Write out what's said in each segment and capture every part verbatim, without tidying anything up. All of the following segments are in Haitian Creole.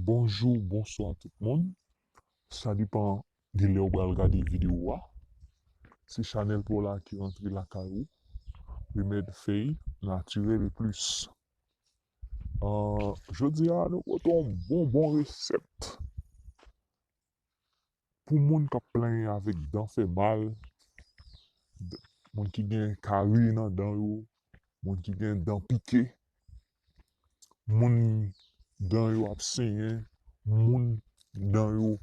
Bonjou, bonswa tout moun. Sa depann de lè ou pral gade videyo a. Se chanèl pa w la ki rantre lakay ou. Remèd fèy natirèl e plis. Ah, jodi a, nou pote yon bon, bon resèt. Pou moun k ap plenyen avèk dan fè mal, d-, moun ki gen kari nan dan yo, moun ki gen dan pike, moun dan yo ap senyen, moun dan yo,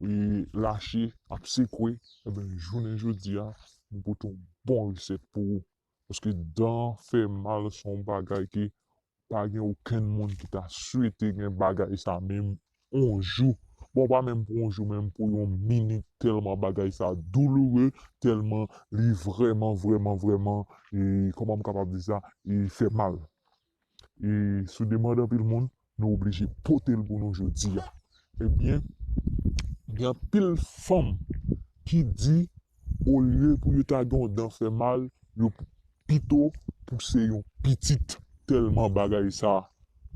e, lache, ap sekwe, ebyen, jounen jodi a, nou pote yon bon resèt pou ou. Paske dan fè mal se yon bagay ke pa gen okenn moun ki ta swete gen bagay sa menm yon jou. Bon, pa menm pou yon jou, menm pou yon minit, tèlman bagay sa douloure, tèlman li vrèman, vrèman, vrèman, e, kòman m kapab di sa, e fè mal. E sou demann anpil moun, nou oblije pote l pou nou jodi a. Ebyen, gen anpil fanm ki di, olye pou yo ta gen yon dan fè mal, yo pito pouse yon pitit. Tèlman bagay sa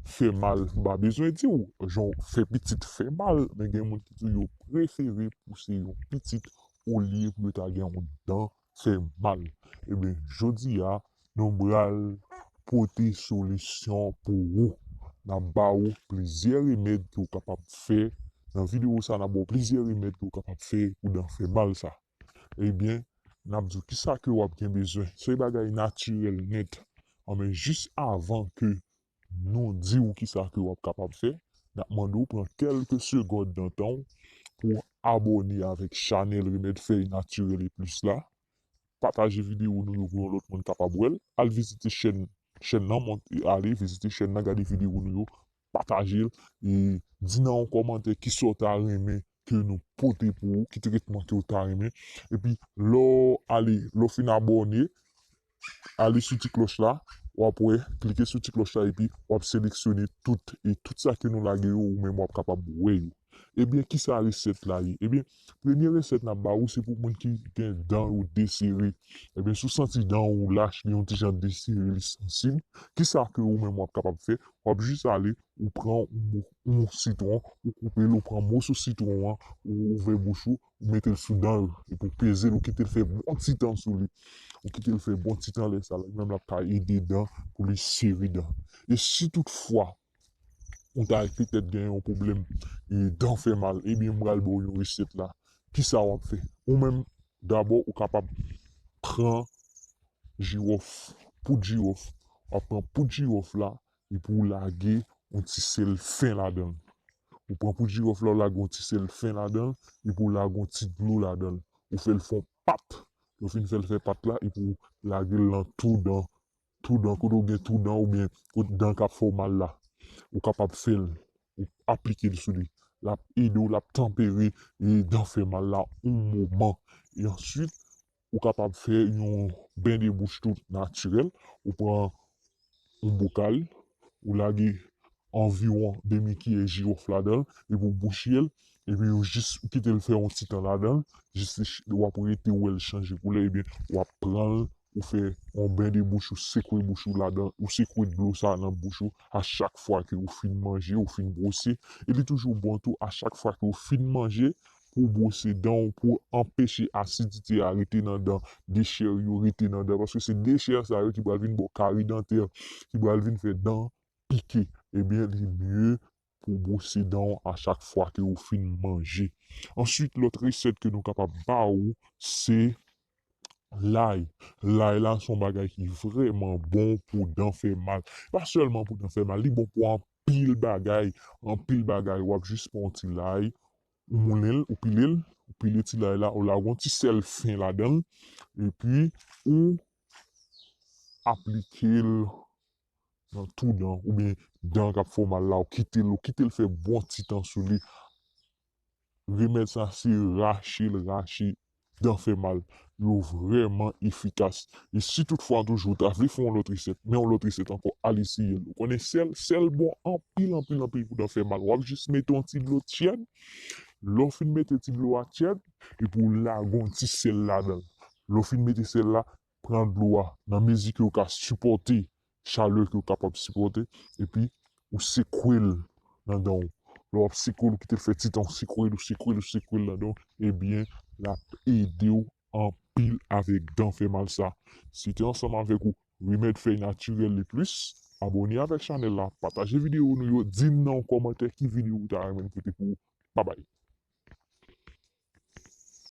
fè mal. M pa bezwen di w, jan w fè pitit fè mal, men gen moun ki di yo prefere pouse yon pitit olye pou yo ta gen yon dan fè mal. Ebyen, jodi a, nou pral pote solisyon pou ou. N ap ba ou plizyè remèd ke w kapab fè. Nan videyo sa, n ap ba w plizyè remèd ke w kapab fè pou dan fè mal sa. Ebyen, n ap di w kisa ke w ap gen bezwen. Se bagay natirèl nèt. Anben, jis avan ke nou di w kisa ke w ap kapab fè, n ap mande w pran kèlke segond nan tan w pou w abòne avèk chanèl Remèd Fèy Natirèl e Plis la. Pataje videyo nou yo pou yon lòt moun kapab wè l. Al vizite chèn, chèn nan, mont-, ale vizite chèn nan, gade videyo nou yo, pataje l, e di nan yon kòmantè kisa w ta renmen ke nou pote pou ou, ki tretman ke w ta renmen. Epi, lè w ale, lè w fin abòne, ale sou ti klòch la, w ap wè, klike sou ti klòch la, epi w ap seleksyone tout, e tout sa ke nou lage yo, ou menm w ap kapab wè yo. Ebyen, kisa resèt la ye? Ebyen, premye resèt n ap ba ou, se pou moun ki gen dan yo desere. Ebyen, si w santi dan ou lach, li yon ti jan desere, li sansib, kisa ke ou menm w ap kapab fè? W ap jis ale, ou pran yon, yon sitwon, ou koupe l, ou pran moso sitwon an, ou ouvè bouch ou, ou mete l sou dan l, epi w peze l, ou kite l fè bon ti tan sou li. Ou kite l fè bon ti tan, lè sa, li menm l ap ka ede dan pou li sere dan. E si toutfwa, ou ta petèt gen yon pwoblèm, e dan fè mal, ebyen, m pral ba w yon resèt la. Kisa w ap fè? Ou menm, dabò, ou kapab pran jiwòf, poud jiwòf. W ap pran poud jiwòf la, epi w lage yon ti sèl fen ladan l. Ou pran poud jiwòf la, w lage yon ti sèl fen ladan l, epi w lage yon ti dlo ladan l. Ou fè l fè yon pat. Lè w fin fè l fè pat la, epi w lage l nan tou dan, tou dan, kote w gen tou dan oubyen kote dan k ap fè w mal la. Ou kapab fè l, ou aplike l sou li. L ap ede w, l ap tanpere, e, dan fè mal la yon moman. E answit, ou kapab fè yon ben de bouch tou natirèl. Ou pran yon bokal, ou lage anviwon demi kiyè jiwòf ladan l, epi w bouche l, epi w jis kite l fè yon ti tan ladan l, jis li ch-, w ap rete wè l chanje koulè, ebyen, w ap pran l, ou fè yon ben de bouch, ou sekwe bouch ou ladan, ou sekwe dlo sa nan bouch ou, a chak fwa ke ou fin manje, ou fin bwose, e li toujou bon tou, a chak fwa ke ou fin manje, pou w bwose dan w, pou w anpeche asidite a rete nan dan, dechè yo rete nan dan, paske se dechè sa yo ki pral vin ba w kari dantè, ki pral vin fè dan pike. Ebyen, li mye pou w bwose dan w a chak fwa ke w fin manje. Answit, lòt resèt ke nou kapab ba ou, se lay. Lay la, se yon bagay ki vrèman bon pou dan fè mal. Pa sèlman pou dan fè mal, li bon pou anpil bagay. Anpil bagay, w ap jis pran yon ti lay, ou moulen l, ou pile l, ou pile ti lay la, ou lage yon ti sèl fen ladan l, epi ou aplike l nan tou dan, oubyen dan k ap fè w mal la, ou kite l, ou kite l fè bon ti tan sou li. Remèd sa, se rache l, rache dan fè mal. Yo vrèman efikas. E si toutfwa toujou ou ta vle fè yon lòt resèt, men yon lòt resèt ankò, al eseye l. Ou konnen sèl, sèl bon anpil, anpil, anpil pou dan fè mal. W ap jis mete yon ti dlo tyèd. Lè w fin mete ti dlo a tyèd, epi w lage yon ti sèl ladan l. Lè w fin mete sèl la, pran dlo a nan mezi ke w ka sipòte, chalè ke w kapab sipòte, epi ou sekwe l nan dan w. lè w ap sekwe l, ou kite l fè ti tan, ou sekwe l, ou sekwe l, ou sekwe l nan dan w, ebyen, l ap ede w anpil avèk dan fè mal sa. Si te ansanm avèk ou, remèd fèy natirèl li plis, abòne avèk chanèl la, pataje videyo nou yo, di n nan yon kòmantè ki videyo ou ta renmen n pote pou ou. Babay.